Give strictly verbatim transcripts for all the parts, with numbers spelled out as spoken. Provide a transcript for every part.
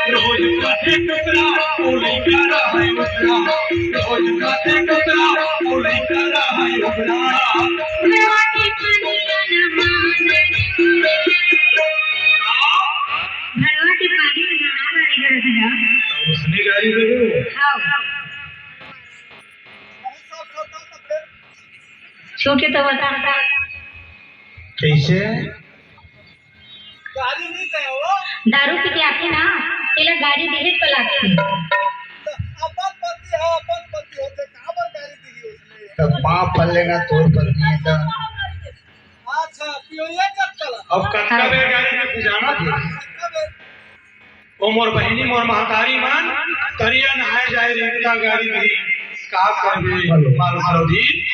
रोज काथे कुतरा, ओ लइका रहय उतरा। रोज काथे कुतरा, ओ लइका रहय उतरा। घरवा के पानी में नहा रहे घर में। उसने गाड़ी दे दो। हाँ। छू के तो बता। कैसे? गाड़ी नहीं दे वो। दारू पी के आथे ना, तेला गाड़ी देहे तो लागथे। तो अपन पति है, अपन पति होते काबर गाड़ी दी उसने? तो बाप पल्ले ना तोर पत्नी है तो। अच्छा, पियोइया कब चला? अब कतका बेर गाड़ी में तू जाना था? कतका बेर? ओ मोर बहिनी, मोर महतारी मन, तरिया नहाए जाए रेंगता गाड़ी गिरी, का करबे मालूम रौदी।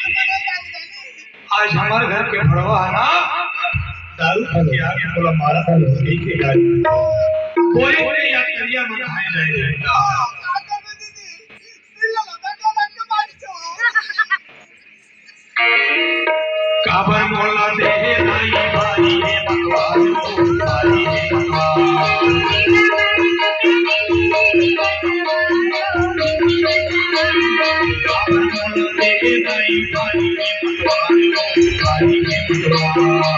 आज हमर घर के भड़वा है ना, दारू पी के आके बोला मारा था, लड़की के गाड़ी। कोई नहीं यार, तरिया में नहाए जाए रेंगता। काबर मोला देहे नाई भाई हे मतवार, भाई हे मतवार। काबर मोला देहे नाई भाई हे मतवार, भाई हे मतवार।